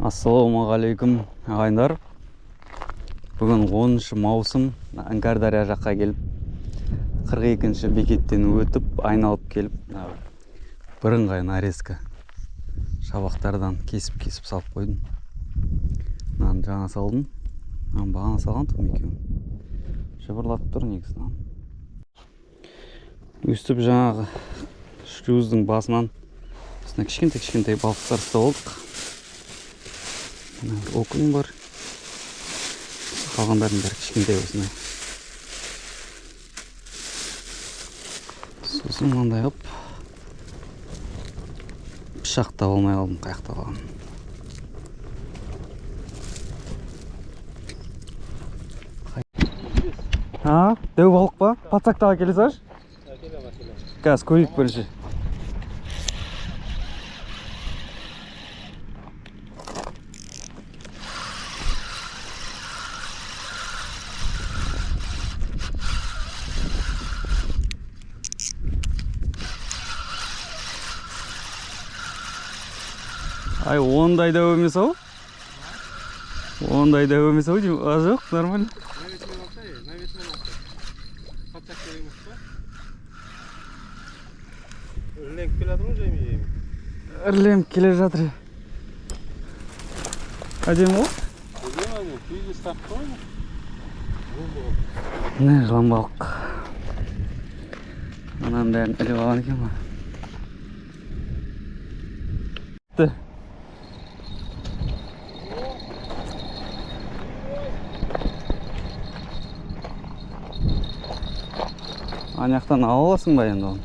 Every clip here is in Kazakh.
Ассалаумағалейкум ағайындар. Бүгін 10 маусым Іңкәрдария жаққа келіп, 42-ші бекеттен өтіп, айналып келіп, бірыңғай нарезка шабақтардан кесіп-кесіп салып қойдым. Мынаны жаңа салдым. Мынаны бағана салған тұғым екеуін. Жыбырлатып тұр негізі мынаны. Өстіп жаңағы шлюздің басынан осындай кішкентай-кішкентай балықтар ұстап алдық. Мына бір окунь бар. Қалғандарының бәрі кішкентай осындай. Сосын мынандай қылып пышақ таба алмай қалдым, қаяқта қалғанын. А, дәу балық па? Подсактаға келе салшы. Қазір көрейік бірінші. Ай, ондай дәу емес ау. Ондай дәу емес ау деймін. А, жоқ, нормально. Ірленіп келе жатыр ғой жаймен. Ірленіп келе жатыр. Әдемі ғой? Әдемі, күйге ұстап қой. Міне жылан балық. Мынаның бәрін іліп алған екен ғой. Ана жақтан ала аласың ба енді оны?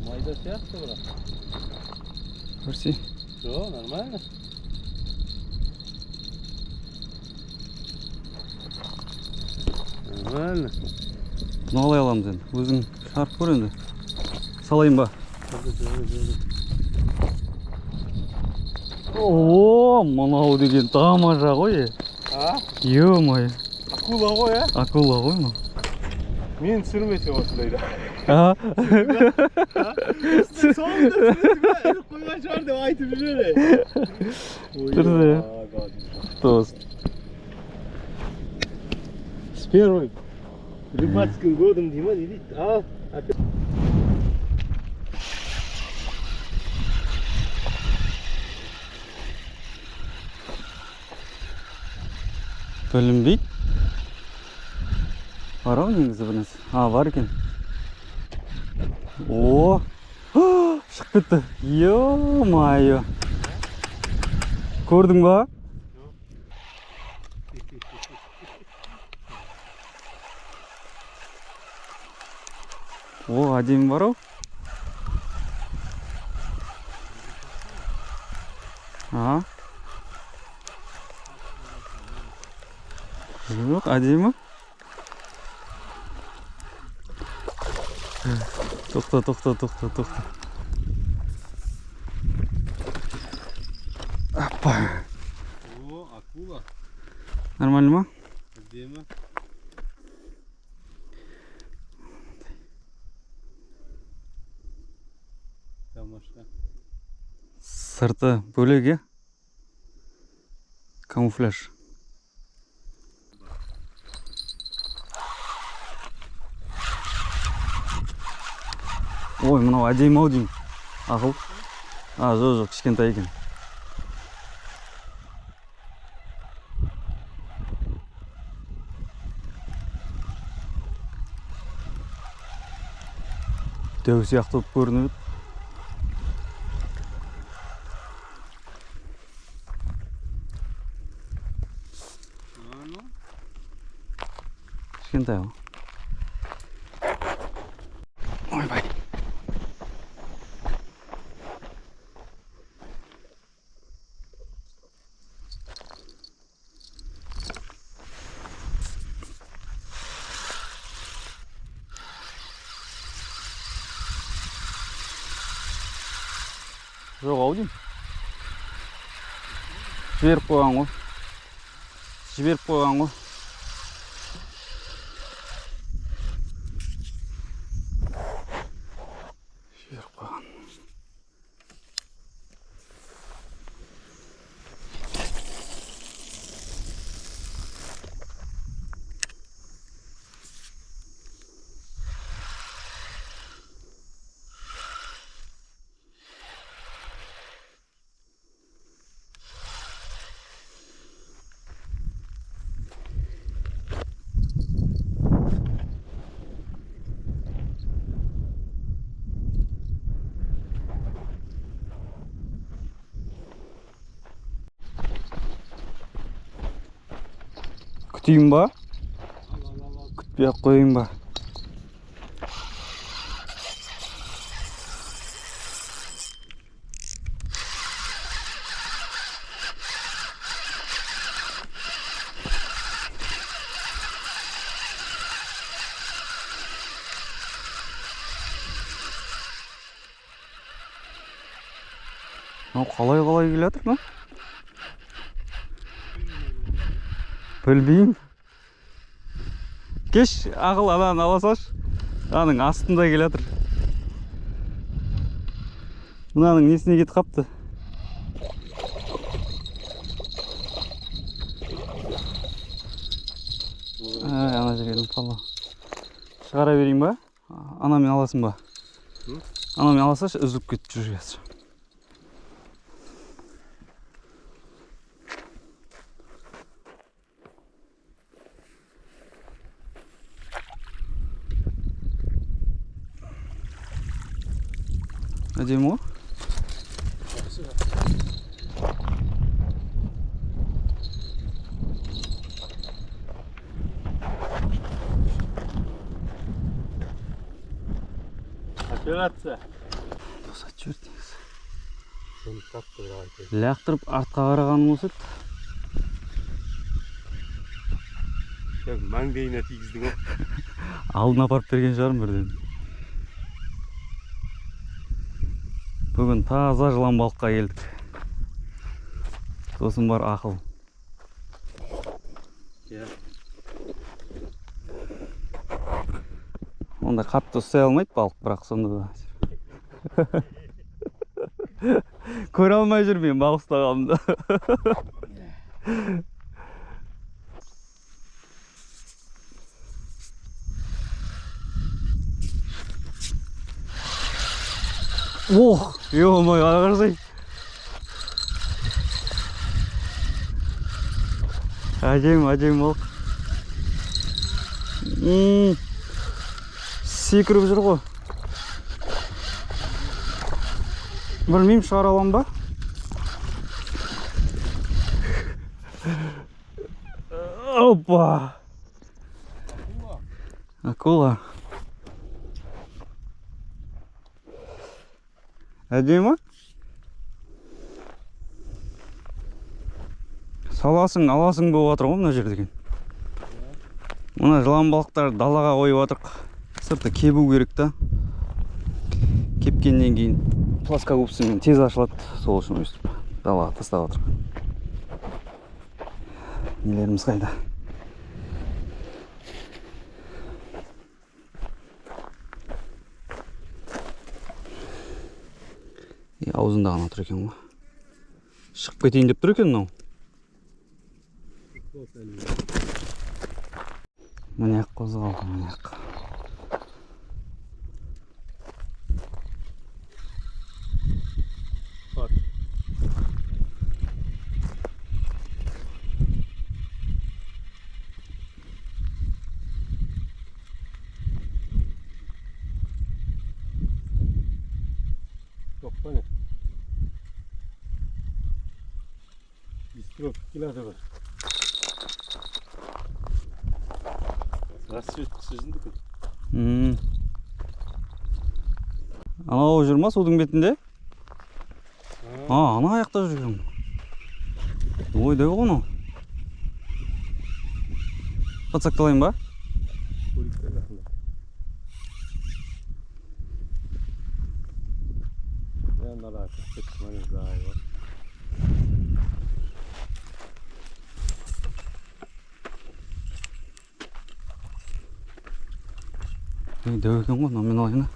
Майда сияқты бірақ. Көрсей. Жоқ, нормально. Нормально. Бұны қалай аламыз енді? Өзің шығарып көр енді. Салайын ба? О, мынау деген тамаша ғой. А? Ё-моё. Акула ғой, ә? Акула ғой мынау. Мен түсірмесе осындайда. А? Соңында түсірмесе, іліп қойған шығар деп айтып жүр. Түсірді. Тост. С первым рыбацким годом, Дима, не дейді. Ал, опять. Білінбейді. Бар ау негізі бір нәрсе. А, бар екен. О! Шығып кетті. Ё-моё. Көрдің ба? О, әдемі бар ау. А? Жоқ, әдемі. Тоқта, тоқта, тоқта, тоқта. Апа. О, акула. Нормально ма? Әдемі. Тамаша. Сырты бөлек, е? Камуфляж. Ой, мынау әдемі ау деймін. Ақыл. А, жоқ, жоқ, кішкентай екен. Дәу сияқты болып көрініп еді. Кішкентай ғой. Ойбай. Жоқ ау деймін. Жіберіп қойған ғой. Жіберіп қойған ғой. Жіберіп қойған. Күтейін ба? Күтпей ақ қояйын ба? Мынау қалай-қалай келе жатыр мынау? Білмеймін. Кеш, ақыл ананы ала салшы. Аның астында келе жатыр. Мынаның несіне кетіп қапты? Ай, ана жерге ілініп қалды. Шығара берейін ба? Анамен аласың ба? Анамен алсашы, үзіліп кетіп жүр қазір. Әдемі ғой. Операция. Босатып жіберді негізі. Соны тапты бірақ айтайын. Лақтырып артқа қарағаным осы еді. Тек маңдайына тигіздің ғой. Алдына апарып берген шығармын бірден. Бүгін таза жылан балыққа келдік. Сосын бар ақыл. Иә. Онда қатты ұстай алмайды балық, бірақ сонда да. Көре алмай жүрмін балық ұстағанымды. Ох, ё-моё, ана қарасай. Әдемі, әдемі балық. Секіріп жүр ғой. Білмеймін, шығара аламын ба? Опа! Акула. Әдемі? Саласың, аласың болып жатыр ғой мына жер деген. Мына жылан балықтарды далаға қойып жатырық. Сырты кебу керек та. Кепкеннен кейін плоскогубцымен тез ашылады. Сол үшін өстіп далаға тастап жатырық. Нелеріміз қайда? Е, аузында ғана тұр екен ғой. Шығып кетейін деп тұр екен мынау. Міне ақ қозғалды, міне ақ. Рассвет сезіндік. Анау жүр ма судың бетінде? А, ана аяқта жүр екен. Ой, дәу ғой анау. Подсақталайын ба? Ей, дәу екен ғой, мынау мен алайын да.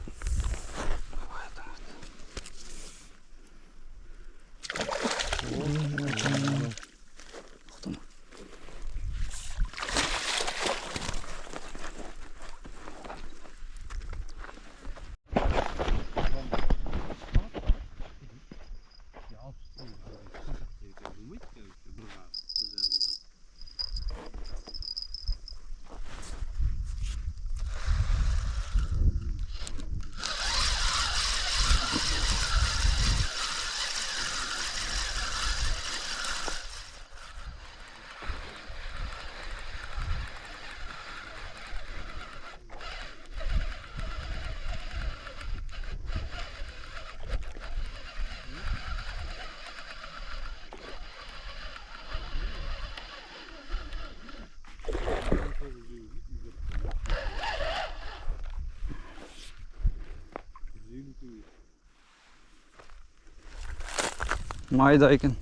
Майда екен.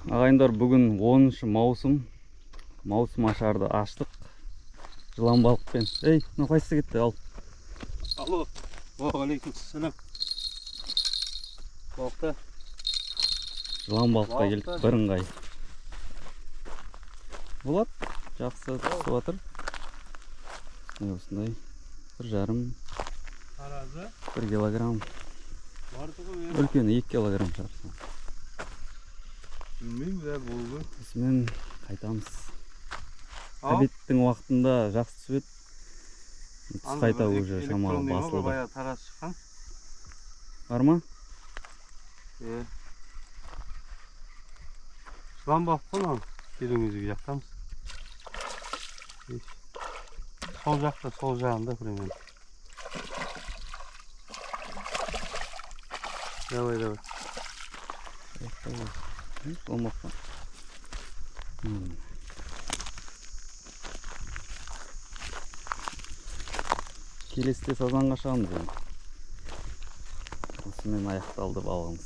Ағайындар, бүгін 10 маусым. Маусым ашарды аштық. Жылан балықпен. Ей, мынау қайсысы кетті? Ал. Алло. Уағалейкумассалам. Балықта. Жылан балыққа келдік, бірыңғай. Болады, жақсы түсіп жатыр. Осындай 1,5, 1 килограмм. Үлкені 2 килограмм шығар. Білмеймін, бәрі болды. Осымен қайтамыз. Обедтің уақытында жақсы түсіп еді. Түс қайта уже шамалы басылды. Баяғы тараз шыққан. Бар ма? Жылан балық қой мынау. Тереңөзек жақтамыз. Сол жақта, сол жағында примерно. Давай, давай. Жылан балық па? Келесіде сазанға шығамыз енді. Осымен аяқталды балығымыз.